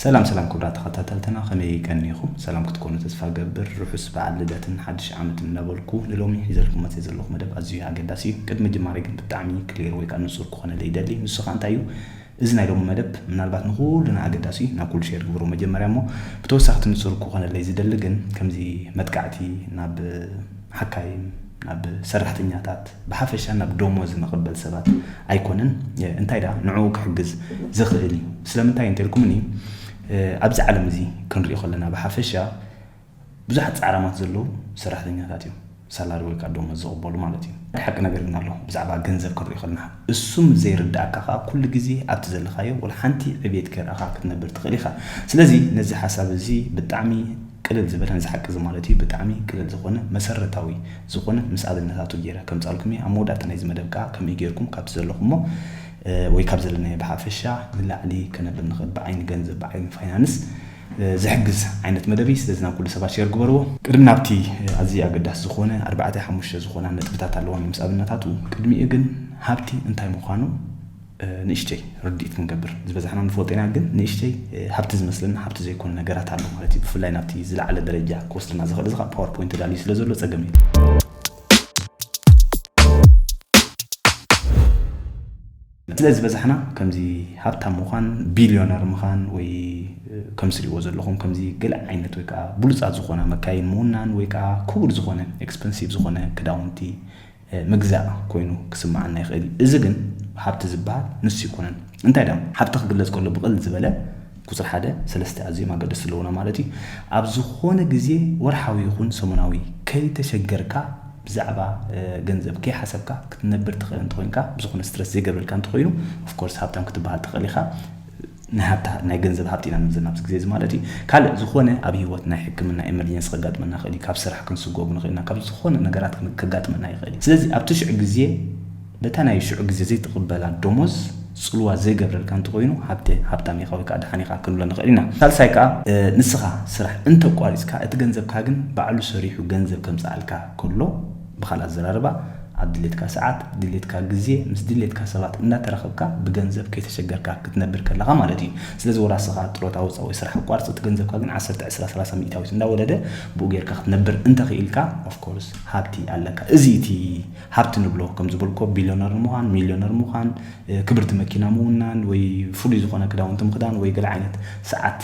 ሰላም ሰላም ክቡራት ተኸታተልትና፣ ከመይ ቀኒኹም? ሰላም ክትኮኑ ተስፋ ገብር። ርሑስ በዓል ልደትን ሓድሽ ዓመትን እናበልኩ፣ ንሎሚ ሒዘልኩም መፅእ ዘለኹ መደብ ኣዝዩ ኣገዳሲ እዩ። ቅድሚ ጅማሬ ግን ብጣዕሚ ክሊር ወይ ከዓ ንፁር ክኾነለይ ይደሊ። ንሱ ከዓ እንታይ እዩ? እዚ ናይ ሎሚ መደብ ምናልባት ንኩልና ኣገዳሲ እዩ። ናብ ኩሉ ሼር ግበሩ መጀመርያ እሞ፣ ብተወሳኺ እቲ ንፁር ክኾነለይ ዝደሊ ግን፣ ከምዚ መጥቃዕቲ ናብ ሓካይም፣ ናብ ሰራሕተኛታት፣ ብሓፈሻ ናብ ደሞዝ መቐበል ሰባት ኣይኮነን። እንታይ ደኣ ንዕኡ ክሕግዝ ዝኽእል እዩ። ስለምንታይ እንተልኩምኒ፣ ኣብዚ ዓለም እዚ ክንሪኦ ከለና ብሓፈሻ ብዙሓት ፃዕራማት ዘለዉ ሰራሕተኛታት እዮም፣ ሳላሪ ወይ ከዓ ደሞዝ ዝቕበሉ ማለት እዩ። ሓደ ሓቂ ነገር ግን ኣሎ፣ ብዛዕባ ገንዘብ ክንሪኦ ከለና፣ እሱም ዘይርዳእካ ከዓ ኩሉ ግዜ ኣብቲ ዘለኻዮ ወላ ሓንቲ ዕቤት ከይረኣኻ ክትነብር ትኽእል ኢኻ። ስለዚ ነዚ ሓሳብ እዚ ብጣዕሚ ቅልል ዝበለ፣ ነዚ ሓቂ እዚ ማለት እዩ፣ ብጣዕሚ ቅልል ዝኾነ መሰረታዊ ዝኾነ ምስ ኣብነታቱ ገይረ ከምጻልኩም እየ። ኣብ መወዳእታ ናይዚ መደብ ከዓ ከመይ ገይርኩም ካብቲ ዘለኹሞ ወይ ካብ ዘለናዮ ብሓፈሻ ንላዕሊ ከነብል ንኽእል ብዓይኒ ገንዘብ፣ ብዓይኒ ፋይናንስ ዝሕግዝ ዓይነት መደብ እዩ። ስለዚ ናብ ኩሉ ሰባት ሼር ግበርዎ። ቅድሚ ናብቲ ኣዝዩ ኣገዳሲ ዝኾነ ኣርባዕተ ሓሙሽተ ዝኾና ነጥብታት ኣለዋ ምስ ኣብነታቱ። ቅድሚኡ ግን ሃብቲ እንታይ ምዃኑ ንእሽተይ ርድኢት ክንገብር። ዝበዛሕና ንፈልጦ ኢና፣ ግን ንእሽተይ ሃብቲ ዝመስለና ሃብቲ ዘይኮነ ነገራት ኣሎ ማለት እዩ። ብፍላይ ናብቲ ዝለዓለ ደረጃ ክወስደና ዝኽእል፣ እዚ ከዓ ፓወርፖይንት ተዳልዩ ስለ ዘሎ ጸገም እዩ። ስለዚ ዝበዛሕና ከምዚ ሃብታም ምዃን፣ ቢልዮነር ምዃን ወይ ከም ትሪእዎ ዘለኹም ከምዚ ገለ ዓይነት ወይ ከዓ ብሉጻት ዝኾና መካይን ምውናን ወይ ከዓ ክቡር ዝኾነ ኤክስፐንሲቭ ዝኾነ ክዳውንቲ ምግዛእ ኮይኑ ክስምዓና ይኽእል እዩ። እዚ ግን ሃብቲ ዝበሃል ንሱ ኣይኮነን። እንታይ ደኣ ሃብቲ ክግለጽ ከሎ ብቕልል ዝበለ ቁጽሪ ሓደ ሰለስተ ኣዝዮም ኣገደስቲ ኣለዉና ማለት እዩ። ኣብ ዝኾነ ግዜ ወርሓዊ ይኹን ሰሙናዊ ከይተሸገርካ ብዛዕባ ገንዘብ ከይሓሰብካ ክትነብር ትኽእል እንተኾይንካ፣ ብዝኾነ ስትረስ ዘይገብረልካ እንተኾይኑ፣ ኦፍኮርስ ሃብታም ክትበሃል ትኽእል ኢኻ። ናይ ሃብቲ ናይ ገንዘብ ሃብቲ ኢና ንምዘና ኣብዚ ግዜ እዚ ማለት እዩ። ካልእ ዝኾነ ኣብ ህይወት ናይ ሕክምና ኤመርጀንሲ ከጋጥመና ይኽእል እዩ። ካብ ስራሕ ክንስጎግ ንኽእል ኢና። ካብ ዝኾነ ነገራት ከጋጥመና ይኽእል እዩ። ስለዚ ኣብቲ ሽዑ ግዜ በታ ናይ ሽዑ ግዜ ዘይትቕበላ ደሞዝ ጽልዋ ዘይገብረልካ እንተኾይኑ፣ ሃብቲ ሃብታም ኢኻ ወይ ከዓ ደሓን ኢኻ ክንብሎ ንኽእል ኢና። ሳልሳይ ከዓ ንስኻ ስራሕ እንተቋሪጽካ፣ እቲ ገንዘብካ ግን ባዕሉ ሰሪሑ ገንዘብ ከምጽኣልካ ከሎ፣ ብኻልእ ኣዘራርባ ኣብ ድሌትካ ሰዓት፣ ድሌትካ ግዜ፣ ምስ ድሌትካ ሰባት እንዳተራኸብካ ብገንዘብ ከይተሸገርካ ክትነብር ከለኻ ማለት እዩ። ስለዚ ወላ ንስኻ ጥሮታ ውፃእ ወይ ስራሕ ኣቋርፅ፣ እቲ ገንዘብካ ግን ዓሰርተ፣ ዕስራ፣ ሰላሳ ሚእታዊት እንዳወለደ ብኡ ጌርካ ክትነብር እንተኽኢልካ፣ ኦፍኮርስ ሃብቲ ኣለካ። እዚ እቲ ሃብቲ ንብሎ፣ ከም ዝበልኮ ቢልዮነር ንምዃን፣ ሚልዮነር ምዃን፣ ክብርቲ መኪና ምውናን ወይ ፍሉይ ዝኾነ ክዳውንቲ ምኽዳን ወይ ገለ ዓይነት ሰዓት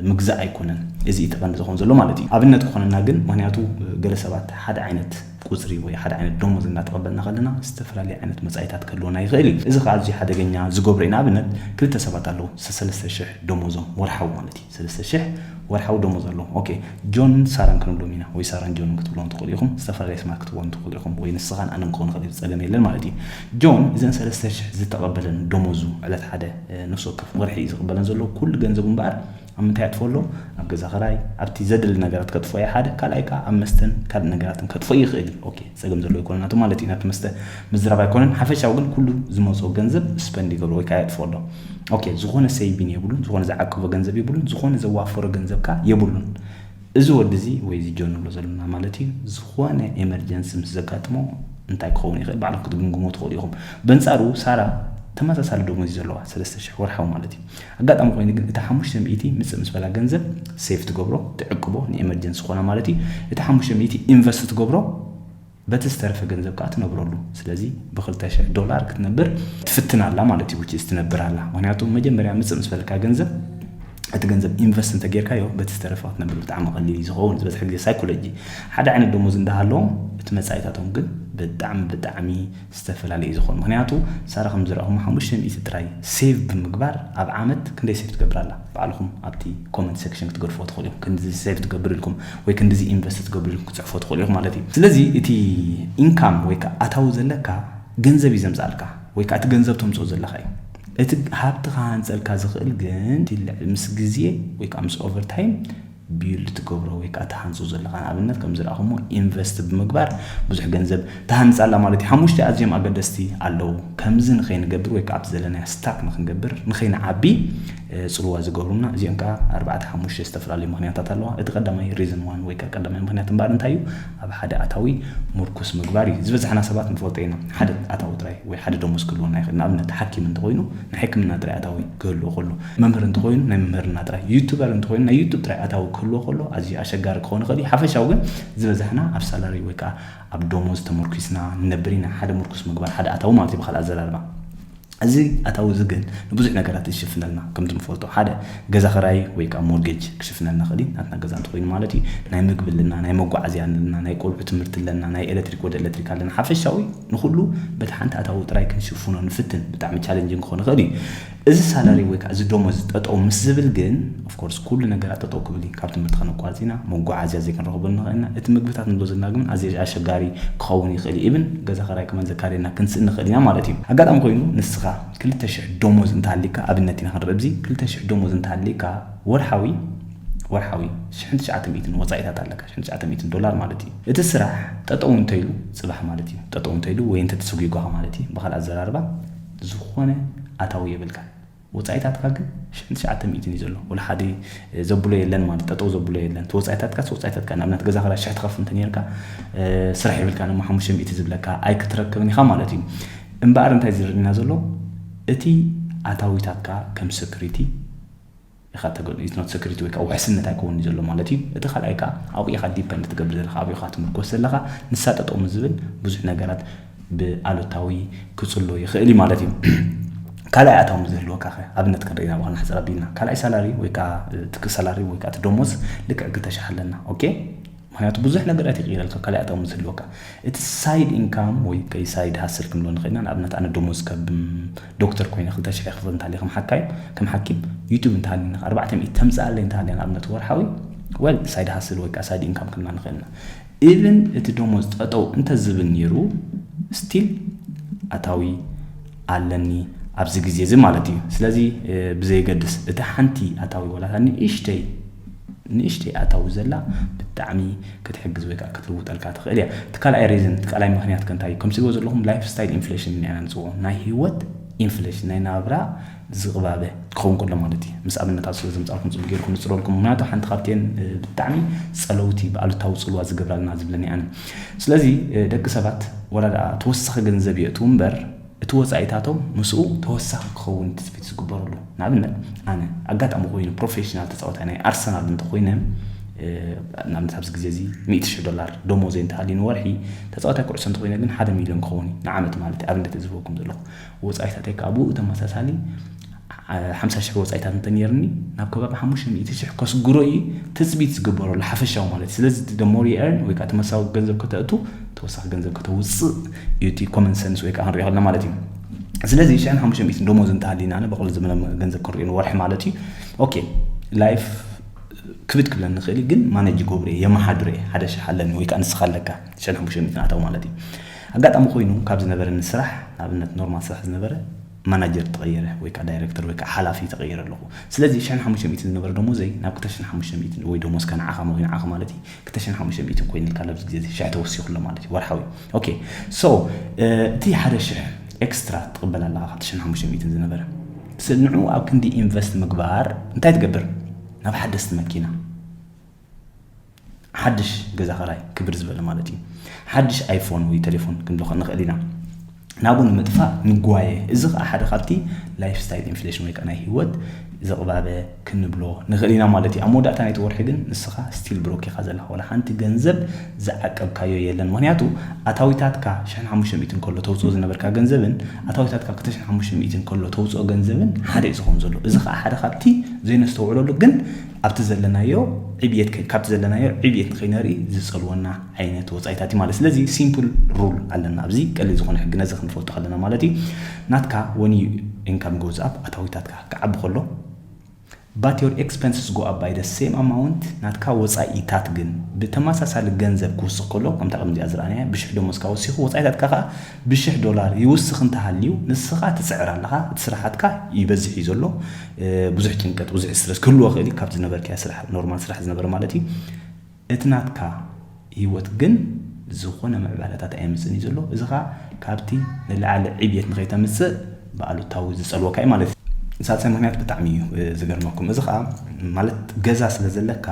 ምግዛእ ኣይኮነን። እዚ እቲ ቀንዲ ዝኾን ዘሎ ማለት እዩ። ኣብነት ክኾነና ግን፣ ምኽንያቱ ገለ ሰባት ሓደ ዓይነት ቁጽሪ ወይ ሓደ ዓይነት ደሞዝ እናተቐበልና ከለና ዝተፈላለየ ዓይነት መጻኢታት ክህልወና ይኽእል እዩ። እዚ ከዓ ኣዝዩ ሓደገኛ ዝገብሮ እዩ። ንኣብነት ክልተ ሰባት ኣለዉ፣ ሰለስተ ሽሕ ደሞዞም ወርሓዊ ማለት እዩ። ሰለስተ ሽሕ ወርሓዊ ደሞዝ ኣለዎም። ኦኬ፣ ጆን ሳራን ክንብሎም ኢና፣ ወይ ሳራን ጆንን ክትብሎም ትኽእሉ ኢኹም። ዝተፈላለየ ስማት ክትብዎም ትኽእሉ ኢኹም፣ ወይ ንስኻን ኣነን ክኸውን ይኽእል እዩ፣ ጸገም የለን ማለት እዩ። ጆን እዘን ሰለስተ ሽሕ ዝተቐበለን ደሞዙ ዕለት ሓደ፣ እ፣ ነፍሲ ወከፍ ወርሒ እዩ ዝቕበለን ዘሎ። ኩሉ ገንዘቡ እምበኣር ኣብ ምንታይ የጥፎ ኣሎ? ኣብ ገዛ ኽራይ፣ ኣብቲ ዘድሊ ነገራት ከጥፎ እዩ ሓደ። ካልኣይ ከዓ ኣብ መስተን ካልእ ነገራትን ከጥፎ ይኽእል እዩ። ኦኬ፣ ጸገም ዘለዎ ኣይኮነን ናቱ ማለት እዩ። ናብቲ መስተ ምዝራብ ኣይኮነን። ሓፈሻዊ ግን ኩሉ ዝመጾ ገንዘብ ስፐንድ ይገብሮ ወይ ከዓ የጥፎ ኣሎ። ኦኬ፣ ዝኾነ ሴቪን የብሉን፣ ዝኾነ ዝዓቀቦ ገንዘብ የብሉን፣ ዝኾነ ዘዋፈሮ ገንዘብ ከዓ የብሉን። እዚ ወዲ እዚ ወይ እዚ ጆን ንብሎ ዘለና ማለት እዩ፣ ዝኾነ ኤመርጀንሲ ምስ ዘጋጥሞ እንታይ ክኸውን ይኽእል ባዕልኩም ክትግምግሞ ትኽእሉ ኢኹም። በንጻሩ ሳራ ተመሳሳሊ ደሞዝ እዩ ዘለዋ፣ ሰለስተ ሽሕ ወርሓዊ ማለት እዩ። ኣጋጣሚ ኮይኑ ግን እቲ ሓሙሽተ ሚእቲ ምጽእ ምስ በላ ገንዘብ ሴቭ ትገብሮ፣ ትዕቅቦ ንኤመርጀንሲ ዝኾና ማለት እዩ። እቲ ሓሙሽተ ሚእቲ ኢንቨስት ትገብሮ፣ በቲ ዝተረፈ ገንዘብ ከዓ ትነብረሉ። ስለዚ ብኽልተ ሽሕ ዶላር ክትነብር ትፍትን ኣላ ማለት እዩ፣ which is ትነብር ኣላ። ምኽንያቱ መጀመርያ ምጽእ ምስ በለካ ገንዘብ፣ እቲ ገንዘብ ኢንቨስት እንተጌርካዮ በቲ ዝተረፈ ክትነብር ብጣዕሚ ቀሊል እዩ ዝኸውን። ዝበዝሐ ግዜ ሳይኮሎጂ ሓደ ዓይነት ደሞዝ እንዳሃለዎም እቲ መጻኢታቶም ግን ብጣዕሚ ብጣዕሚ ዝተፈላለየ እዩ ዝኸውን። ምኽንያቱ ሳራ ከም ዝረኣኹም ሓሙሽተ ሚእቲ ጥራይ ሴቭ ብምግባር ኣብ ዓመት ክንደይ ሴቭ ትገብር ኣላ? ባዕልኹም ኣብቲ ኮመንት ሴክሽን ክትገድፍዎ ትኽእሉ ኢኹም። ክንድዚ ሴቭ ትገብር ኢልኩም ወይ ክንድዚ ኢንቨስት ትገብር ኢልኩም ክትጽሕፎ ትኽእሉ ኢኹም ማለት እዩ። ስለዚ እቲ ኢንካም ወይ ከዓ ኣታዊ ዘለካ ገንዘብ እዩ ዘምጽኣልካ ወይ ከዓ እቲ ገንዘብ ተምጽኦ ዘለኻ እዩ። እቲ ሃብቲ ክሃንጸልካ ዝኽእል ግን እቲ ልዕሊ ምስ ግዜ ወይ ከዓ ምስ ኦቨርታይም ቢልድ ትገብሮ ወይ ከዓ ትሃንፁ ዘለካ። ንኣብነት ከም ዝረኣኹሞ ኢንቨስት ብምግባር ብዙሕ ገንዘብ ትሃንፃላ ማለት እዩ። ሓሙሽተ ኣዝዮም ኣገደስቲ ኣለዉ። ከምዚ ንኸይንገብር ወይ ከዓ ኣብቲ ዘለናዮ ስታክ ንክንገብር ንኸይንዓቢ ጽልዋ ዝገብሩና እዚኦም ከዓ ኣርባዕተ ሓሙሽተ ዝተፈላለዩ ምክንያታት ኣለዋ። እቲ ቀዳማይ ሪዝን ዋን ወይ ከዓ ቀዳማይ ምክንያት እምበኣር እንታይ እዩ? ኣብ ሓደ ኣታዊ ምርኩስ ምግባር እዩ። ዝበዛሕና ሰባት ንፈልጦ ኢና ሓደ ኣታዊ ጥራይ ወይ ሓደ ደሞዝ ክህልወና ይኽእል። ንኣብነት ሓኪም እንተኾይኑ ናይ ሕክምና ጥራይ ኣታዊ ክህልዎ ከሎ፣ መምህር እንተኾይኑ ናይ መምህርና ጥራይ፣ ዩቱበር እንተኾይኑ ናይ ዩቱብ ጥራይ ኣታዊ ክህልዎ ከሎ ኣዝዩ ኣሸጋሪ ክኸውን ይኽእል እዩ። ሓፈሻዊ ግን ዝበዛሕና ኣብ ሳላሪ ወይ ከዓ ኣብ ደሞዝ ተመርኩስና ንነብር ኢና። ሓደ ምርኩስ ምግባር ሓደ ኣታዊ ማለት እዩ ብኻልእ ኣዘራርባ። እዚ ኣታዊ እዚ ግን ንብዙሕ ነገራት ይሽፍነልና። ከምቲ ንፈልጦ ሓደ ገዛ ኸራይ ወይ ከዓ ሞርጌጅ ክሽፍነልና ኽእል እዩ። ናትና ገዛ እንተኾይኑ ማለት እዩ። ናይ ምግቢ ኣለና፣ ናይ መጓዓዝያ ኣለና፣ ናይ ቆልዑ ትምህርቲ ኣለና፣ ናይ ኤሌክትሪክ ወደ ኤሌክትሪክ ኣለና። ሓፈሻዊ ንኹሉ በቲ ሓንቲ ኣታዊ ጥራይ ክንሽፍኖ ንፍትን። ብጣዕሚ ቻለንጅን ክኾን ይኽእል እዩ። እዚ ሳላሪ ወይ ከዓ እዚ ደሞዝ ጠጠው ምስ ዝብል ግን ኦፍኮርስ ኩሉ ነገራት ጠጠው ክብል እዩ። ካብ ትምህርቲ ከነቋርፅ ኢና፣ መጓዓዝያ ዘይክንረኽበሉ ንኽእል ኢና። እቲ ምግብታት ንብሎ ዘለና ግን ኣዝየ ኣሸጋሪ ክኸውን ይኽእል እዩ። ኢብን ገዛ ኸራይ ከመን ዘካርየና ክንስእን ንኽእል ኢና ማለት እዩ። ኣጋጣሚ ኮይኑ ንስኻ ክልተ ሽሕ ደሞዝ እንተሃሊካ፣ ኣብነት ኢና ክንርኢ ኣብዚ፣ ክልተ ሽሕ ደሞዝ እንተሃሊካ ወርሓዊ ወርሓዊ ሽሕን ትሽዓተ ሚእትን ወፃኢታት ኣለካ፣ ሽሕን ትሽዓተ ሚእትን ዶላር ማለት እዩ። እቲ ስራሕ ጠጠው እንተይሉ ፅባሕ ማለት እዩ፣ ጠጠው እንተይሉ ወይ እንተተሰጒጓኻ ማለት እዩ። ብኻልእ ኣዘራርባ ዝኾነ ኣታዊ የብልካ። ወፃኢታትካ ግን ሽሕን ትሽዓተ ሚእትን እዩ ዘሎ። ወላ ሓደ ዘብሎ የለን ማለት ጠጠው ዘብሎ የለን። እቲ ወፃኢታትካ ወፃኢታትካ ንኣብነት ገዛ ኸራይ ሽሕ ትኸፍል እንተ ነርካ ስራሕ የብልካ ነሞ ሓሙሽተ ሚእቲ ዝብለካ ኣይክትረክብን ኢኻ ማለት እዩ። እምበኣር እንታይ ዝርእና ዘሎ እቲ ኣታዊታትካ ከም ሰኩሪቲ ኢኻ ተገ it's not security ወይ ከዓ ውሕስነት ኣይከውን ዘሎ ማለት እዩ። እቲ ካልኣይ ከዓ ኣብኡ ኢኻ ዲፐንድ ትገብር ዘለኻ ኣብኡ ኢኻ ትምርኮስ ዘለኻ ንሳ ጠጠው ምስ ዝብል ብዙሕ ነገራት ብኣሉታዊ ክፅሎ ይኽእል እዩ ማለት እዩ። ካልኣይ ኣታዊ ዝህልወካ ከ ኣብነት ክንርኢ ኢና ብኸና ሕፅር ኣቢልና ካልኣይ ሳላሪ ወይ ከዓ ትክ ሳላሪ ወይ ከዓ እቲ ደሞዝ ልክዕ ክልተ ሽሕ ኣለና ኦኬ ምክንያቱ ብዙሕ ነገራት ይቕይረልካ ካልኣይ ኣታዊ ዝህልወካ እቲ ሳይድ ኢንካም ወይ ከይ ሳይድ ሃስል ክንብሎ ንኽእልና ንኣብነት ኣነ ደሞዝ ከም ዶክተር ኮይነ ክልተ ሽሕ ክፍል እንተሃልየ ከም ሓካይም ከም ሓኪም ዩቱብ እንተሃልየና ኣርባዕተ ሚእቲ ተምፅኣለይ እንተሃልያ ንኣብነት ወርሓዊ ወል ሳይድ ሃስል ወይ ከዓ ሳይድ ኢንካም ክንብላ ንኽእልና ኢቭን እቲ ደሞዝ ጠጠው እንተዝብል ነይሩ ስቲል ኣታዊ ኣለኒ ኣብዚ ግዜ እዚ ማለት እዩ ስለዚ ብዘየገድስ እቲ ሓንቲ ኣታዊ ወላታ ንእሽተይ ንእሽተይ ኣታዊ ዘላ ብጣዕሚ ክትሕግዝ ወይ ከዓ ክትልውጠልካ ትኽእል እያ እቲ ካልኣይ ሬዝን እቲ ካልኣይ ምክንያት ከንታይ እዩ ከምስልዎ ዘለኹም ላይፍ ስታይል ኢንፍሌሽን ኢና ንፅዎ ናይ ህይወት ኢንፍሌሽን ናይ ናብራ ዝቕባበ ክኸውን ከሎ ማለት እዩ ምስ ኣብነታት ስለ ዘምፃልኩም ፅቡቅ ገይርኩም ንፅረልኩም ምክንያቱ ሓንቲ ካብተን ብጣዕሚ ፀለውቲ ብኣሉታዊ ፅልዋ ዝገብራልና ዝብለኒ ኣነ ስለዚ ደቂ ሰባት ወላ ደኣ ተወሳኺ ገንዘብ የእትዉ እምበር እቲ ወጻኢታቶም ምስኡ ተወሳኺ ክኸውን ትጽቢት ዝግበረሉ። ንኣብነት ኣነ ኣጋጣሚ ኮይኑ ፕሮፌሽናል ተጻዋታይ ናይ ኣርሰናል እንተኾይነ ንኣብነት ኣብዚ ግዜ እዚ ሚእቲ ሽሕ ዶላር ደሞዘይ እንተሃልዩ ንወርሒ ተጻዋታይ ኩዕሶ እንተኾይነ ግን ሓደ ሚልዮን ክኸውን እዩ ንዓመት ማለት እዩ ኣብነት ዝህበኩም ዘለኹ ወጻኢታተይ ከዓ ብኡ ተመሳሳሊ ሓምሳ ሽሕ ወጻኢታት እንተ ነይርኒ ናብ ከባቢ ሓሙሽተ ሚእቲ ሽሕ ከስግሮ እዩ ትጽቢት ዝግበረሉ ሓፈሻዊ ማለት እዩ ስለዚ the more you earn ወይ ከዓ ተመሳዊ ገንዘብ ከተእቱ ተወሳኺ ገንዘብ ከተውፅእ እዩ እቲ common sense ወይ ከዓ ክንሪኦ ከለና ማለት እዩ ስለዚ ሽሕን ሓሙሽተ ሚእትን ደሞዝ እንተሃሊና ኣነ ብቐል ዝመለ ገንዘብ ክንሪኦ ንወርሒ ማለት እዩ okay life ክብድ ክብለኒ ንኽእል ግን ማነጅ ይገብሮ እየ የመሓድሮ እየ ሓደ ሽሕ ኣለኒ ወይ ከዓ ንስኻ ኣለካ ሽሕን ሓሙሽተ ሚእትን ኣታዊ ማለት እዩ ኣጋጣሚ ኮይኑ ካብ ዝነበረኒ ስራሕ ንኣብነት ኖርማል ስራሕ ዝነበረ ማናጀር ተቐየረ ወይ ከዓ ዳይሬክተር ወይ ከዓ ሓላፊ ተቐየረ ኣለኹ ስለዚ ሽሕን ሓሙሽተ ሚእትን ዝነበረ ደሞዘይ ናብ ክልተ ሽሕን ሓሙሽተ ሚእትን ወይ ደሞዝካ ንዓኻ መኺኑ ንዓኻ ማለት እዩ ክልተ ሽሕን ሓሙሽተ ሚእትን ኮይኑልካ ኣብዚ ግዜ እዚ ሽሕ ተወሲኹ ኣሎ ማለት እዩ ወርሓዊ okay so እቲ ሓደ ሽሕ ኤክስትራ ትቕበል ኣለኻ ክልተ ሽሕን ሓሙሽተ ሚእትን ዝነበረ ንዑ ኣብ ክንዲ ኢንቨስት ምግባር እንታይ ትገብር ናብ ሓደስቲ መኪና ሓድሽ ገዛ ኸራይ ክብር ዝበለ ማለት እዩ ሓድሽ ኣይፎን ወይ ቴሌፎን ክንብሎ ንኽእል ኢና ናብኡ ንምጥፋእ ንጓየ እዚ ከዓ ሓደ ካብቲ ላይፍ ስታይል ኢንፍሌሽን ወይ ከዓ ናይ ህይወት ዝቕባበ ክንብሎ ንኽእል ኢና ማለት እዩ ኣብ መወዳእታ ናይቲ ወርሒ ግን ንስኻ ስቲል ብሮክ ኢኻ ዘለኻ ወላ ሓንቲ ገንዘብ ዝዓቀብካዮ የለን ምክንያቱ ኣታዊታትካ ሽሕን ሓሙሽተ ሚእትን ከሎ ተውፅኦ ዝነበርካ ገንዘብን ኣታዊታትካ ክልተ ሽሕን ሓሙሽተ ሚእትን ከሎ ተውፅኦ ገንዘብን ሓደ እዩ ዝኾን ዘሎ እዚ ከዓ ሓደ ካብቲ ዘይነስተውዕለሉ ግን ኣብቲ ዘለናዮ ዕብየት ከ- ካብቲ ዘለናዮ ዕብየት ንኸይነርኢ ዝጸልወና ዓይነት ወጻኢታት እዩ ማለት ስለዚ ሲምፕል ሩል ኣለና ኣብዚ ቀሊል ዝኾነ ሕጊ ነዚ ክንፈልጦ ከለና ማለት እዩ ናትካ when you income goes up ኣታዊታትካ ክዓቢ ከሎ But your expenses go up by the same amount። ናትካ ወፃኢታት ግን ብተመሳሳሊ ገንዘብ ክውስኽ ከሎ፣ ከምታ ቅድሚ እዚኣ ዝረኣናያ ብሽሕ ደሞዝካ ወሲኹ፣ ወፃኢታትካ ከዓ ብሽሕ ዶላር ይውስኽ እንተሃልዩ፣ ንስኻ ትፅዕር ኣለኻ፣ እቲ ስራሓትካ ይበዝሕ እዩ ዘሎ። ብዙሕ ጭንቀት፣ ብዙሕ ስትረስ ክህልዎ ክእል እዩ፣ ካብቲ ዝነበርካያ ስራሕ፣ ኖርማል ስራሕ ዝነበረ ማለት እዩ። እቲ ናትካ ህይወት ግን ዝኾነ ምዕባለታት ኣየምፅእን እዩ ዘሎ። እዚ ኸዓ ካብቲ ንላዕሊ ዕብየት ንኸይተምፅእ ብኣሉታዊ ዝፀልወካ እዩ ማለት እዩ። ሳልሳይ ምክንያት ብጣዕሚ እዩ ዝገርመኩም። እዚ ኸዓ ማለት ገዛ ስለ ዘለካ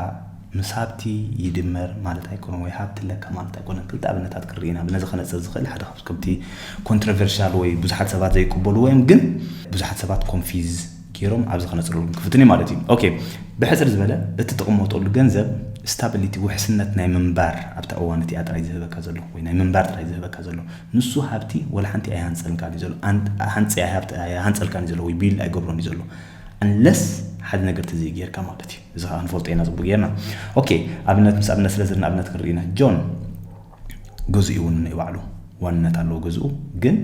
ምስ ሃብቲ ይድመር ማለት ኣይኮነን፣ ወይ ሃብቲ ኣለካ ማለት ኣይኮነን። ክልተ ኣብነታት ክርኢ ኢና። ብነዚ ከነፅር ዝኽእል ሓደ ካብ ከምቲ ኮንትሮቨርሻል ወይ ብዙሓት ሰባት ዘይቅበሉ ወይም ግን ብዙሓት ሰባት ኮንፊዝ ገይሮም ኣብዚ ከነፅረሉ ክፍትን እዩ ማለት እዩ። ኦኬ፣ ብሕፅር ዝበለ እቲ ትቕመጠሉ ገንዘብ ስታቢሊቲ፣ ውሕስነት ናይ ምንባር ኣብታ እዋን እቲኣ ጥራይ ዝህበካ ዘሎ ወይ ናይ ምንባር ጥራይ ዝህበካ ዘሎ፣ ንሱ ሃብቲ ወላ ሓንቲ ኣይሃንፀልካን እዩ ዘሎ። ኣን- ሃንፂ ኣይሃብቲ- ኣይሃንፀልካን እዩ ዘሎ ወይ ቢልድ ኣይገብሮን እዩ ዘሎ። ኣንለስ ሓደ ነገር ተዘይጌርካ ማለት እዩ። እዚ ከዓ ንፈልጦ ኢና ፅቡቅ ጌርና። ኦኬ፣ ኣብነት ምስ ኣብነት ስለ ዘለና ኣብነት ክንርኢ ኢና። ጆን ገዝኡ እውን ናይ ባዕሉ ዋንነት ኣለዎ። ገዝኡ ግን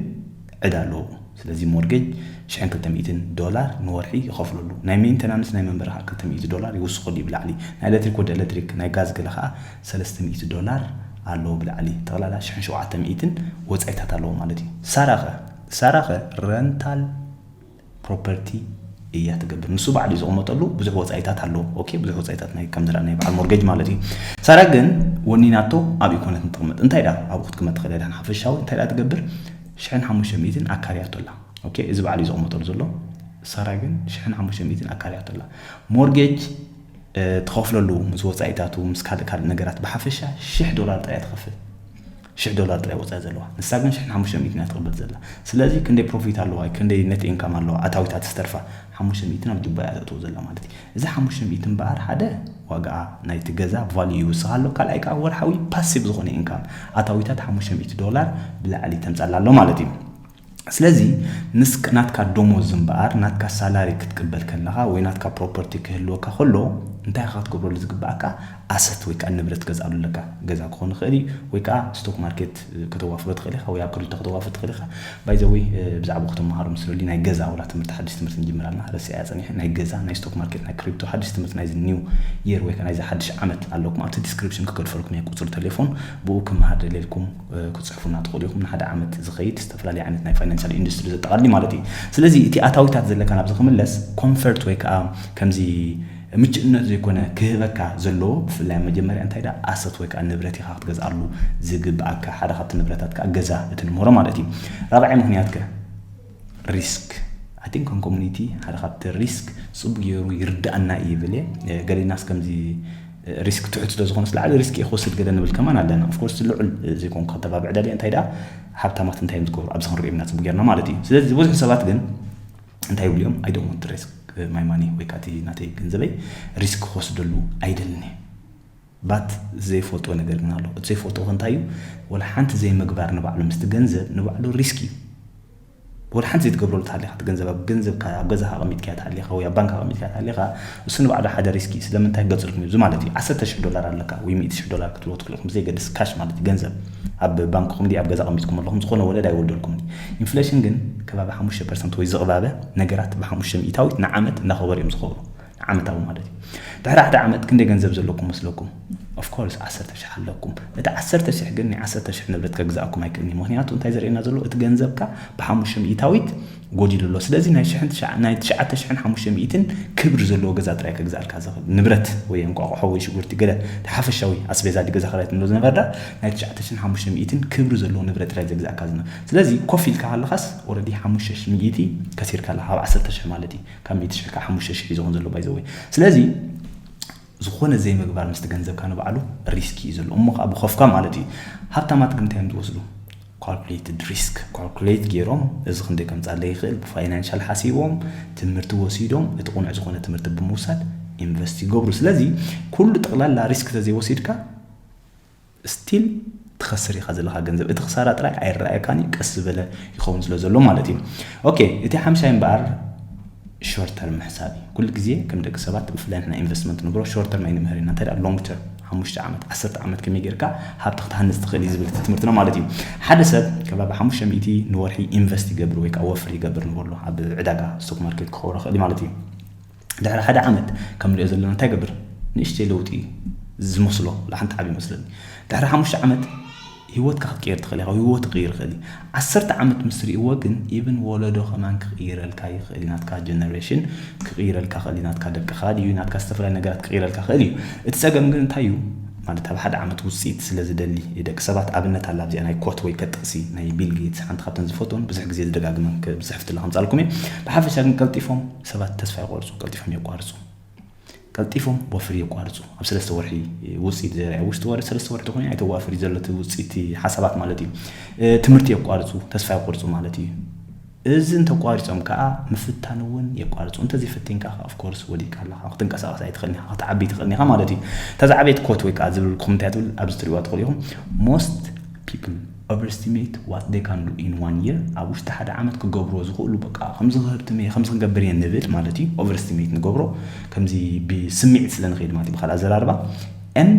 ዕዳ ኣለዎ። ስለዚ ሞርጌጅ ሽሕን ክልተ ሚእትን ዶላር ንወርሒ ይኸፍለሉ። ናይ ሜንተናንስ ናይ መንበሪ ከዓ ክልተ ሚእቲ ዶላር ይውስኸሉ እዩ ብላዕሊ። ናይ ኤሌክትሪክ ወዲ ኤሌክትሪክ፣ ናይ ጋዝ ገለ ከዓ ሰለስተ ሚእቲ ዶላር ኣለዎ ብላዕሊ። ጠቕላላ ሽሕን ሸውዓተ ሚእትን ወፃኢታት ኣለዎ ማለት እዩ። ሳራኸ ሳራኸ ረንታል ፕሮፐርቲ እያ ትገብር። ንሱ ባዕሉ እዩ ዝቕመጠሉ፣ ብዙሕ ወፃኢታት ኣለዎ። ኦኬ፣ ብዙሕ ወፃኢታት ናይ ከም ዝረኣ ናይ በዓል ሞርጌጅ ማለት እዩ። ሳራ ግን ወኒናቶ ኣብ ኢኮነት ንትቕመጥ። እንታይ ዳ ኣብኡ ክትቅመጥ ትኽእል እያ? ሓፈሻዊ እንታይ ዳ ትገብር? ሽሕን ሓሙሽተ ሚእትን ኣካርያቶ ኣላ። ኦኬ፣ እዚ ባዕሉ እዩ ዝቕመጠሉ ዘሎ። ሳራ ግን ሽሕን ሓሙሽተ ሚእትን ኣካርያቶ ኣላ። ሞርጌጅ እ፣ ትኸፍለሉ ምስ ወፃኢታቱ ምስ ካልእ ካልእ ነገራት ብሓፈሻ ሽሕ ዶላር ጥራይ ትኸፍል። ሽሕ ዶላር ጥራይ ወፃኢ ዘለዋ፣ ንሳ ግን ሽሕን ሓሙሽተ ሚእትን እያ ትቕበል ዘላ። ስለዚ ክንደይ ፕሮፊት ኣለዋ፣ ክንደይ ነት ኢንካም ኣለዋ፣ ኣታዊታት ዝተርፋ ሓሙሽተ ሚእትን ኣብ ጅባ እያ ተእትዎ ዘላ ማለት እዩ። እዚ ሓሙሽተ ሚእትን እምበኣር ሓደ ዋጋ ናይቲ ገዛ ቫልዩ ይውስኽ ኣሎ፣ ካልኣይ ከዓ ወርሓዊ ፓሲቭ ዝኾነ ኢንካም ኣታዊታት ሓሙሽተ ሚእቲ ዶላር ብላዕሊ ተምፃላ ኣሎ ማለት እዩ። ስለዚ ንስክ ናትካ ደሞዝ እምበኣር ናትካ ሳላሪ ክትቅበል ከለኻ ወይ ናትካ ፕሮፐርቲ ክህልወካ ከሎ እንታይ ኢኻ ክትገብረሉ ዝግበኣካ? ኣሰት ወይ ከዓ ንብረት ትገዝኣሉ ኣለካ። ገዛ ክኾን ይኽእል እዩ ወይ ከዓ ስቶክ ማርኬት ከተዋፍሮ ትኽእል ኢኻ ወይ ኣብ ክሪፕቶ ከተዋፍር ትኽእል ኢኻ። ባይ ዘ ወይ ብዛዕባ ክትመሃሩ ምስ ደልዩ ናይ ገዛ ወላ ትምህርቲ ሓድሽ ትምህርቲ ንጅምር ኣለና። ረሲዐያ ፀኒሐ ናይ ገዛ ናይ ስቶክ ማርኬት ናይ ክሪፕቶ ሓድሽ ትምህርቲ ናይዚ ኒው የር ወይ ከዓ ናይዚ ሓድሽ ዓመት ኣለኩም ኣብቲ ዲስክሪፕሽን ክገድፈልኩም እየ ቁፅሪ ቴሌፎን ብኡ ክመሃር ደልየልኩም ክትፅሕፉና ትኽእሉ ኢኹም። ንሓደ ዓመት ዝኸይድ ዝተፈላለዩ ዓይነት ናይ ፋይናንሻል ኢንዱስትሪ ዘጠቓልል ማለት እዩ። ስለዚ እቲ ኣታዊታት ዘለካ ናብዚ ክምለስ ኮንፈርት ወይ ከዓ ከምዚ ምችእነት ዘይኮነ ክህበካ ዘለዎ ብፍላይ ኣብ መጀመርያ እንታይ ዳ ኣሰት ወይ ከዓ ንብረት ኢኻ ክትገዝኣሉ ዝግብኣካ ሓደ ካብቲ ንብረታት ከዓ ገዛ እቲ ንምህሮ ማለት እዩ። ራብዓይ ምክንያት ከ ሪስክ ኣይ ቲንክ ከም ኮሚኒቲ ሓደ ካብቲ ሪስክ ፅቡቅ ገይሩ ይርዳኣና እዩ ይብል እየ። ገሌናስ ከምዚ ሪስክ ትሑት ስለ ዝኾነ ስለዓለ ሪስክ እየ ክወስድ ገለ ንብል ከማን ኣለና። ኦፍኮርስ ልዑል ዘይኮንኩ ከተባብዕ ደልየ እንታይ ደኣ ሃብታማት እንታይ እዮም ዝገብሩ ኣብዚ ክንሪኦም ኢና ፅቡቅ ጌርና ማለት እዩ። ስለዚ ዝበዝሑ ሰባት ግን እንታይ ይብሉ እዮም? I don't want risk my money ወይ ከዓ እቲ ናተይ ገንዘበይ ሪስክ ክወስደሉ ኣይደልን እየ። ባት ዘይፈልጦ ነገር ግን ኣሎ። እቲ ዘይፈልጦ እንታይ እዩ? ወላ ሓንቲ ዘይምግባር ንባዕሉ ምስቲ ገንዘብ ንባዕሉ ሪስክ እዩ። ወላ ሓንቲ ዘይትገብረሉ ተሃሊኻ እቲ ገንዘብ ኣብ ገንዘብካ ኣብ ገዛኻ ኣቐሚጥካያ ተሃሊኻ ወይ ኣብ ባንክ ኣቐሚጥካያ ተሃሊኻ እሱ ንባዕሉ ሓደ ሪስክ እዩ። ስለምንታይ ገጽልኩም እዩ እዚ ማለት እዩ። ዓሰርተ ሽሕ ዶላር ኣለካ ወይ ሚእቲ ሽሕ ዶላር ክትልዎ ትኽእሉ ኢኹም ብዘይገድስ ካሽ ማለት እዩ ገንዘብ ኣብ ባንክኹም ድዩ ኣብ ገዛ ኣቐሚጥኩም ኣለኹም ዝኾነ ወለድ ኣይወልደልኩም እዩ። ኢንፍሌሽን ግን ከባቢ ሓሙሽተ ፐርሰንት ወይ ዝቕባበ ነገራት ብሓሙሽተ ሚእታዊት ንዓመት እንዳኸበሩ እዮም ዝኸብሩ። ዓመታዊ ማለት እዩ። ድሕሪ ሓደ ዓመት ክንደይ ገንዘብ ዘለኩም መስለኩም? ኦፍኮርስ ዓሰርተ ሽሕ ኣለኩም። እቲ ዓሰርተ ሽሕ ግን ናይ ዓሰርተ ሽሕ ንብረት ከግዛእኩም ኣይክእልን እዩ። ምክንያቱ እንታይ ዘርእየና ዘሎ እቲ ገንዘብካ ብሓሙሽተ ሚእታዊት ጎዲሉ ኣሎ። ስለዚ ናይ ሽሕን ትሽዓ- ናይ ትሽዓተ ሽሕን ሓሙሽተ ሚእትን ክብሪ ዘለዎ ገዛ ጥራይ ከግዛእልካ ዝኽእል ንብረት ወይ እንቋቑሖ ወይ ሽጉርቲ ገለ እቲ ሓፈሻዊ ኣስቤዛ ድዩ ገዛ ክራይ ትብሎ ዝነበርዳ ናይ ትሽዓተ ሽሕን ሓሙሽተ ሚእትን ክብሪ ዘለዎ ንብረት ጥራይ ዘግዛእካ ዝነ ስለዚ ኮፍ ኢልካ ከለኻስ ኦረዲ ሓሙሽተ ሚእቲ ከሲርካ ኣለኻ ካብ ዓሰርተ ሽሕ ማለት እዩ። ካብ ሚእቲ ሽሕ ካብ ሓሙሽተ ሽሕ እዩ ዝኸውን ዘሎ ባይዘወይ። ስለዚ ዝኾነ ዘይምግባር ምስቲ ገንዘብካ ንባዕሉ ሪስክ እዩ ዘሎ። እሞ ከዓ ብኸፍካ ማለት እዩ። ሃብታማት ግን እንታይ እዮም ዝወስዱ? ካልኩሌትድ ሪስክ ካልኩሌት ገይሮም እዚ ክንደይ ከምፃለ ይኽእል ብፋይናንሻል ሓሲቦም ትምህርቲ ወሲዶም እቲ ቁኑዕ ዝኾነ ትምህርቲ ብምውሳድ ኢንቨስት ይገብሩ። ስለዚ ኩሉ ጠቕላላ ሪስክ ተዘይወሲድካ ስቲል ትኸስር ኢኻ ዘለኻ ገንዘብ። እቲ ክሳራ ጥራይ ኣይረኣየካን እዩ፣ ቀስ ዝበለ ይኸውን ስለ ዘሎ ማለት እዩ። ኦኬ፣ እቲ ሓምሻይ እምበኣር ሾርት ተርም ምሕሳብ እዩ። ኩሉ ግዜ ከም ደቂ ሰባት ብፍላይ ንሕና ኢንቨስትመንት ንብሮ ሾርት ተርም ኣይንምህር ኢና። እንታይ ደኣ ሎንግ ተርም ሓሙሽተ ዓመት ዓሰርተ ዓመት ከመይ ጌርካ ሃብቲ ክትሃንፅ ትኽእል እዩ ዝብል እቲ ትምህርትና ማለት እዩ። ሓደ ሰብ ከባቢ ሓሙሽተ ሚእቲ ንወርሒ ኢንቨስት ይገብር ወይ ከዓ ወፍር ይገብር ንበሎ ኣብ ዕዳጋ ስቶክ ማርኬት ክኸውን ይኽእል እዩ ማለት እዩ። ድሕሪ ሓደ ዓመት ከም ንሪኦ ዘለና እንታይ ገብር? ንእሽተይ ለውጢ ዝመስሎ፣ ሓንቲ ዓብ ይመስለኒ። ድሕሪ ሓሙሽተ ዓመት ህይወትካ ክትቅየር ትኽእል ኢኻ። ህይወት ክቕይር ይኽእል እዩ። ዓሰርተ ዓመት ምስ ርእዎ ግን ኢብን ወለዶ ከማን ክቕይረልካ ይኽእል እዩ። ናትካ ጀነሬሽን ክቕይረልካ ክእል እዩ። ናትካ ደቅኻ ድዩ ናትካ ዝተፈላለዩ ነገራት ክቕይረልካ ክእል እዩ። እቲ ጸገም ግን እንታይ እዩ? ማለት ኣብ ሓደ ዓመት ውፅኢት ስለ ዝደሊ ደቂ ሰባት ኣብነት ኣላ ኣብዚኣ ናይ ኮት ወይ ከጥቕሲ ናይ ቢል ጌትስ ሓንቲ ካብተን ዝፈትዎን ብዙሕ ግዜ ዝደጋግመን ብዝሕፍትላ ከምፃልኩም እየ። ብሓፈሻ ግን ቀልጢፎም ሰባት ተስፋ ይቆርፁ፣ ቀልጢፎም የቋርፁ። ቀልጢፎም ወፍሪ የቋርፁ። ኣብ ሰለስተ ወርሒ ውፅኢት ዘይረኣዩ ውሽጢ ወረ ሰለስተ ወርሒ ተኮይኑ ኣይተዋፍሪ ዘሎ እቲ ውፅኢት ሓሳባት ማለት እዩ። ትምህርቲ የቋርፁ፣ ተስፋ የቆርፁ ማለት እዩ። እዚ እንተቋሪፆም ከዓ ምፍታን እውን የቋርፁ። እንተዘይፈቲንካ of course ወዲቅካ ኣለካ፣ ክትንቀሳቀስ ኣይትኽእልን ኢካ፣ ክትዓቢ ኣይትኽእልን ኢካ ማለት እዩ። እታ ዝዓበየት ኮት ወይ ከዓ ዝብልኩም እንታይ ትብል ኣብዚ ትሪእዋ ትኽእሉ ኢኹም። Most people overestimate what they can do in one year። ኣብ ውሽጢ ሓደ ዓመት ክገብርዎ ዝኽእሉ በቃ ከምዚ ክህብትም እየ ከምዚ ክገብር እየ ንብል ማለት እዩ። Overestimate ንገብሮ ከምዚ ብስምዒት ስለ ንኸይድ ማለት እዩ። ብካልእ ኣዘራርባ and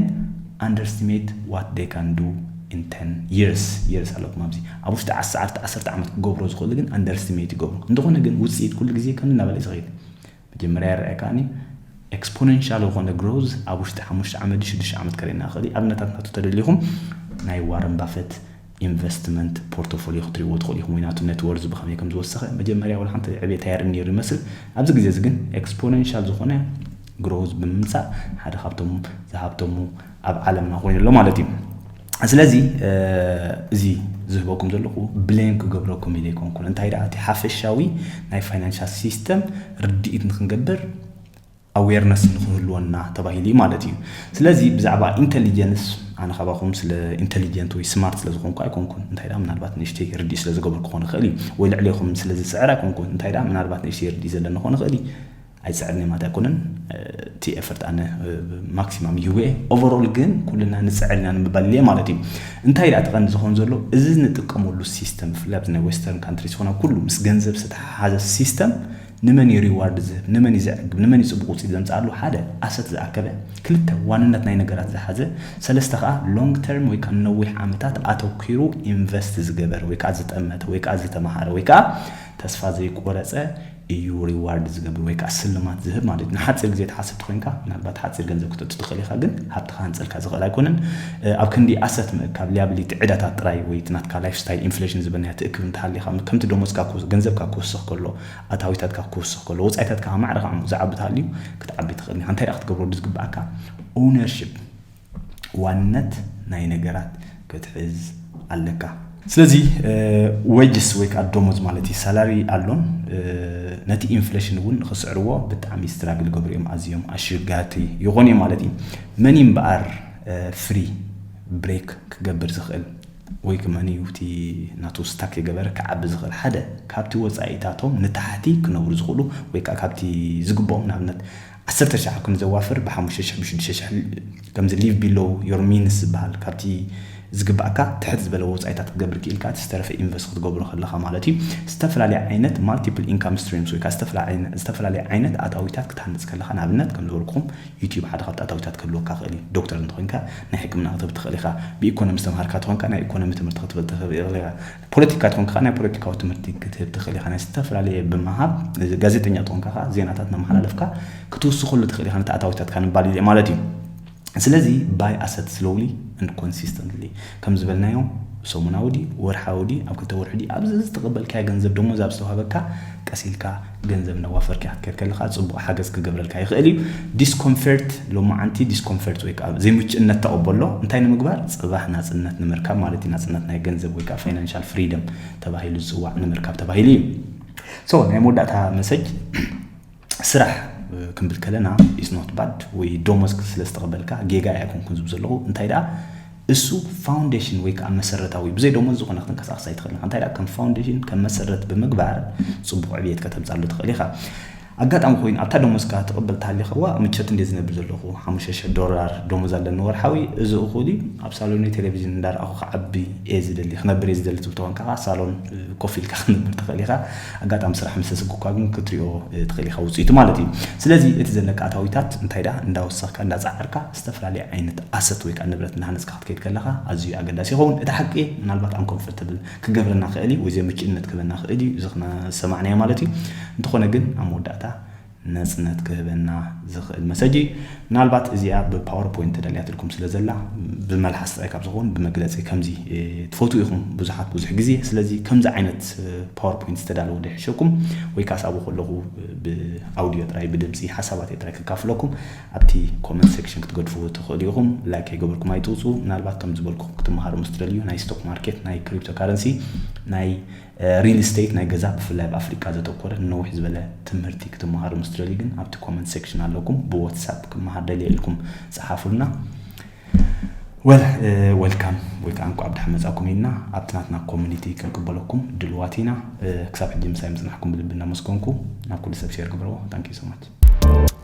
underestimate what they can do in ten years years ኣለኩም ኣብዚ ኣብ ውሽጢ ዓሰርተ ዓሰርተ ዓመት ክገብሮ ዝኽእሉ ግን underestimate ይገብሩ። እንተኾነ ግን ውፅኢት ኩሉ ግዜ ከም እናበለ እዩ ዝኸይድ። መጀመርያ ይረኣየካኒ exponential ዝኾነ growth ኣብ ውሽጢ ሓሙሽተ ዓመት ሽዱሽተ ዓመት ከርእየና ይኽእል እዩ። ኣብነታት ናቱ ተደሊኹም ናይ ዋረን ባፈት ኢንቨስትመንት ፖርቶፎሊዮ ክትሪእዎ ትኽእሉ ኢኹም። ወይ ናቱ net worth ብኸመይ ከም ዝወሰኸ መጀመርያ ወላ ሓንቲ ዕቤት ኣየርእን ነይሩ ይመስል። ኣብዚ ግዜ እዚ ግን exponential ዝኾነ growth ብምምፃእ ሓደ ካብቶም ዝሃብተሙ ኣብ ዓለምና ኮይኑ ኣሎ ማለት እዩ። ስለዚ እዚ ዝህበኩም ዘለኹ ብሌም ክገብረኩም ኢለ ኣይኮንኩን። እንታይ ደኣ እቲ ሓፈሻዊ ናይ ፋይናንሻል ሲስተም ርድኢት ንክንገብር ኣዌርነስ ንክህልወና ተባሂሉ እዩ ማለት እዩ። ስለዚ ብዛዕባ ኢንቴሊጀንስ ኣነ ካባኹም ስለ ኢንቴሊጀንት ወይ ስማርት ስለ ዝኾንኩ ኣይኮንኩን። እንታይ ደኣ ምናልባት ንእሽተይ ርድእ ስለ ዝገበርኩ ክኾን ይኽእል እዩ፣ ወይ ልዕሌኹም ስለ ዝፅዕር ኣይኮንኩን። እንታይ ደኣ ምናልባት ንእሽተይ ርድእ ዘለና ክኾን ይኽእል እዩ። ኣይፅዕርን ማለት ኣይኮነን። እቲ ኤፈርት ኣነ ማክሲማም ይህቦ እየ። ኦቨሮል ግን ኩልና ንፅዕር ኢና ንምባል እየ ማለት እዩ። እንታይ ደኣ እቲ ቀንዲ ዝኾን ዘሎ እዚ ንጥቀመሉ ሲስተም ብፍላይ ኣብዚ ናይ ዌስተርን ካንትሪስ ዝኾነ ኩሉ ምስ ገንዘብ ዝተተሓሓዘ ሲስተም ንመን እዩ ሪዋርድ ዝህብ፣ ንመን እዩ ዘዕግብ፣ ንመን እዩ ፅቡቅ ውፅኢት ዘምፅኣሉ ሓደ ኣሰት ዝኣከበ፣ ክልተ ዋንነት ናይ ነገራት ዝሓዘ፣ ሰለስተ ከዓ ሎንግ ተርም ወይ ከዓ ነዊሕ ዓመታት ኣተኪሩ ኢንቨስት ዝገበረ ወይ ከዓ ዝጠመተ ወይ ከዓ ዝተምሃረ ወይ ከዓ ተስፋ ዘይቆረፀ እዩ ሪዋርድ ዝገብር ወይ ከዓ ስልማት ዝህብ ማለት እዩ። ንሓፂር ግዜ ትሓስብ ተኮይንካ ምናልባት ሓፂር ገንዘብ ክተእቱ ትኽእል ኢኻ፣ ግን ሃብትኻ ሃንፀልካ ዝኽእል ኣይኮነን። ኣብ ክንዲ ኣሰት ምእካብ ሊያብሊቲ ዕዳታት ጥራይ ወይ እቲ ናትካ ላይፍ ስታይል ኢንፍሌሽን ዝበልናዮ ትእክብ እንተሃሊኻ ከምቲ ደሞዝካ ገንዘብካ ክውስኽ ከሎ ኣታዊታትካ ክውስኽ ከሎ ወፃኢታትካ ማዕረ ከዓ ዝዓቢ ተሃልዩ ክትዓቢ ትኽእል ኢኻ። እንታይ ደኣ ክትገብረሉ ዝግብኣካ ኦውነርሽፕ ዋንነት ናይ ነገራት ክትሕዝ ኣለካ። ስለዚ ወጅስ ወይ ከዓ ደሞዝ ማለት እዩ ሳላሪ ኣሎን ነቲ ኢንፍሌሽን እውን ንክስዕርዎ ብጣዕሚ ስትራግል ገብሩ እዮም። ኣዝዮም ኣሽጋቲ ይኾኑ እዮም ማለት እዩ። መን እዩ እምበኣር ፍሪ ብሬክ ክገብር ዝኽእል ወይ ከማኒ እቲ ናቱ ስታክ የገበረ ክዓቢ ዝኽእል ሓደ ካብቲ ወፃኢታቶም ንታሕቲ ክነብሩ ዝኽእሉ ወይ ከዓ ካብቲ ዝግብኦም ንኣብነት ዓሰርተ ሺሕ ክን ዘዋፍር ብሓሙሽተ ሺሕ ብሽዱሽተ ሺሕ ከምዚ ሊቭ ቢሎው ዮር ሚንስ ዝበሃል ካብቲ ዝግባእካ ትሕት ዝበለ ወፃኢታት ክትገብር ክኢልካ እቲ ዝተረፈ ኢንቨስት ክትገብሮ ከለካ ማለት እዩ። ዝተፈላለየ ዓይነት ማልቲፕል ኢንካም ስትሪምስ ወይ ከዓ ዝተፈላለየ ዓይነት ኣታዊታት ክትሃንፅ ከለካ ንኣብነት ከም ዝበልኩም ዩቲዩብ ሓደ ካብቲ ኣታዊታት ክህልወካ ክእል እዩ። ዶክተር እንተኮንካ ናይ ሕክምና ክትህብ ትኽእል ኢኻ። ብኢኮኖሚ ዝተምሃርካ ተኾንካ ናይ ኢኮኖሚ ትምህርቲ ክትብል ትኽእል ኢኻ። ፖለቲካ ተኾንካ ናይ ፖለቲካዊ ትምህርቲ ክትህብ ትኽእል ኢኻ። ናይ ዝተፈላለየ ብምሃብ ጋዜጠኛ ተኾንካ ከዓ ዜናታት እናመሓላለፍካ ክትውስኸሉ ትኽእል ኢኻ። ነቲ ኣታዊታትካ ንባል ኢለ ማለት እዩ። ስለዚ ባይ ኣሰት ስሎውሊ and consistently ከም ዝበልናዮ ሰሙናዊ ድዩ ወርሓዊ ድዩ ኣብ ክልተ ወርሒ ድዩ ኣብዚ ዝተቐበልካዮ ገንዘብ ደሞዝ ኣብ ዝተዋህበካ ቀስ ኢልካ ገንዘብ እናዋፈርካ ክትከድ ከለካ ፅቡቅ ሓገዝ ክገብረልካ ይኽእል እዩ። ዲስኮንፈርት ሎማዓንቲ ዲስኮንፈርት ወይ ከዓ ዘይምችእነት ተቐበሎ እንታይ ንምግባር ፅባሕ ናፅነት ንምርካብ ማለት እዩ። ናፅነት ናይ ገንዘብ ወይ ከዓ ፋይናንሻል ፍሪደም ተባሂሉ ዝፅዋዕ ንምርካብ ተባሂሉ እዩ። ሶ ናይ መወዳእታ መሰጅ ስራሕ ክንብል ከለና is not bad ወይ ደሞዝ ስለ ዝተቐበልካ ጌጋ ኣይኮንኩን ዝብል ዘለኹ። እንታይ ደኣ እሱ ፋውንዴሽን ወይ ከዓ መሰረታዊ ብዘይ ደሞዝ ዝኾነ ክትንቀሳቀስ ኣይትኽእል ኢኻ። እንታይ ደኣ ከም ፋውንዴሽን ከም መሰረት ብምግባር ፅቡቅ ዕብየት ከተምፃሉ ትኽእል ኢኻ። ኣጋጣሚ ኮይኑ ኣብታ ደሞዝካ ትቕበል ተሃሊኻ ዋ ምቸት እንደ ዝነብር ዘለኹ ሓሙሽተ ሽሕ ዶላር ደሞዝ ኣለኒ ወርሓዊ እዚ እኹል እዩ። ኣብ ሳሎን ቴሌቪዥን እንዳረኣኹ ክዓቢ እየ ዝደሊ ክነብር እየ ዝደሊ ትብል ተኾንካ ሳሎን ኮፍ ኢልካ ክትነብር ትኽእል ኢኻ። ኣጋጣሚ ስራሕ ምስ ተሰጉካ ግን ክትሪኦ ትኽእል ኢኻ ውፅኢቱ ማለት እዩ። ስለዚ እቲ ዘለካ ኣታዊታት እንታይ ደኣ እንዳወሰኽካ እንዳፀዓርካ ዝተፈላለየ ዓይነት ኣሰት ወይ ከዓ ንብረት እንዳሃነፅካ ክትከይድ ከለካ ኣዝዩ ኣገዳሲ ይኸውን። እቲ ሓቂ ምናልባት ኣንኮንፈርተብል ክገብረና ክእል እዩ ወይ ዘይምችእነት ክህበና ክእል እዩ እዚ ክና ዝሰማዕናዮ ማለት እዩ። እንተኾነ ግን ኣብ መወዳእታ ነጽነት ክህበና ዝኽእል መሰጅ እዩ። ምናልባት እዚኣ ብ PowerPoint ተዳልያትልኩም ስለ ዘላ ብመልሓስ ጥራይ ካብ ዝኸውን ብመግለጺ ከምዚ ትፈትዉ ኢኹም ብዙሓት ብዙሕ ግዜ። ስለዚ ከምዚ ዓይነት PowerPoint ዝተዳለወ ዶ ይሕሸኩም ወይ ከኣስ ኣብኡ ከለኹ ብ audio ጥራይ ብድምጺ ሓሳባተይ ጥራይ ከካፍለኩም ኣብቲ comment section ክትገድፍዎ ትኽእሉ ኢኹም። Like ኣይገበርኩም ኣይትውጹ። ምናልባት ከም ዝበልኩ ክትመሃሩ ምስ ትደልዩ ናይ stock market ናይ cryptocurrency ናይ real estate ናይ ገዛ ብፍላይ ኣብ ኣፍሪቃ ዘተኮረ ንነዊሕ ዝበለ ትምህርቲ ክትመሃሩ ምስ ትደልዩ ግን ኣብቲ comment section ኣለኩም። ብ WhatsApp ክመሃር ደልየ ኢልኩም ጸሓፉልና። Well welcome ወይ ከዓ እንኳዕ ብደሓን መጻኩም ኢልና ኣብቲ ናትና community ክንቅበለኩም ድልዋት ኢና። ክሳብ ሕጂ ምሳይ ምጽናሕኩም ብልቢ እናመስገንኩ ናብ ኩሉ ሰብ share ግበርዎ። Thank you so much።